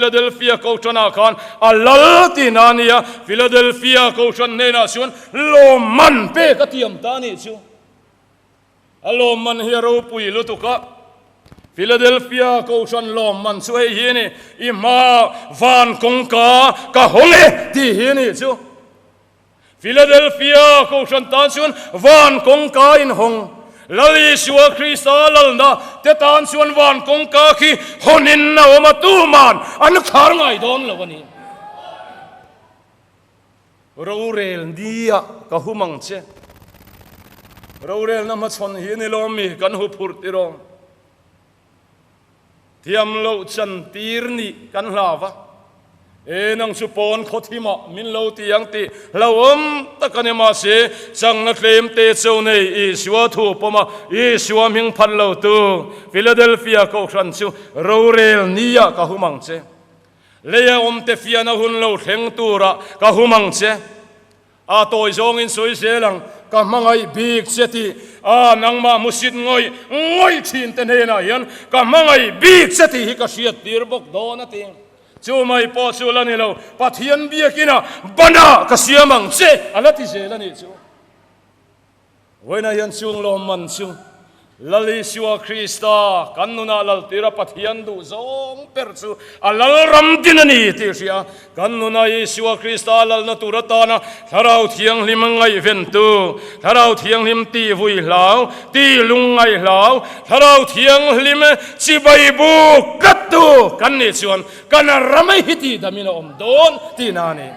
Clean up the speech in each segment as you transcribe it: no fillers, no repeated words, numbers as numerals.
Philadelphia Kohhranah khan a lal tihna a ni a, Philadelphia Kohhran hnenah chuan lawmman pek a tiam ta a nih chu. A lawmman hi a ropui lutuk a, Philadelphia Kohhran lawmman chu hei hi a ni, I hma van kawngka ka hawng e tih hi a nih chu. Philadelphia Kohhran tan chuan van kawngka inhawng, Lal Isua Krista lalna te tan chuan van kawngka khi hawnin a awm a, tuman an khar ngai dawn lo a ni. Rorel nia ka hum ang che. Rorelna hmachhawn hi a ni lawm mi kan huphurh tiraw? Thiam loh chan tir nih kan hlau va, E nang chu pawn khaw thimah min lo ti ang tih hlauhawm tak a ni. Mahse, changna tlem te cho nei Isua thu pawm a, Isua hming phat lo tu Philadelphia Kohhran chu rorel nia ka hum ang che. Leia awmte fiahna hun lo thleng turah ka hum ang che. A tawi zawngin sawi zel ang, ka hmangaih bik che tih a nangmah hmusit ngawih ngawih thin te hnenah hian ka hmangaih bik che tih hi ka hriat tir bawk dawn a ti. Chu mai pawh chu la ni lo, Pathian biakina banah ka siam ang che a la ti zel a nih chu. Vawiinah hian chung lawmman chu Lal Isua Krista kan nunah laltira Pathian duh zawng ber chu a lal ram din a ni tih hria. Kan nuna Isua Krista lalna tur atana Thlarau Thianghlim ngaihventu, Thlarau Thianghlim tih vui hlau, tih lungngaih hlau, Thlarau Thianghlim chibai buk tlattu kan nih chuan kan ram hi tihdamin a awm dawn tihna a ni.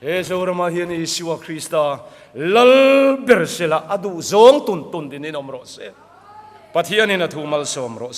He Zoramah hian Isua Krista lal ber sela a duh zawng tun tun dinin awm rawh se. Pathianin a thu malsawm rawh se.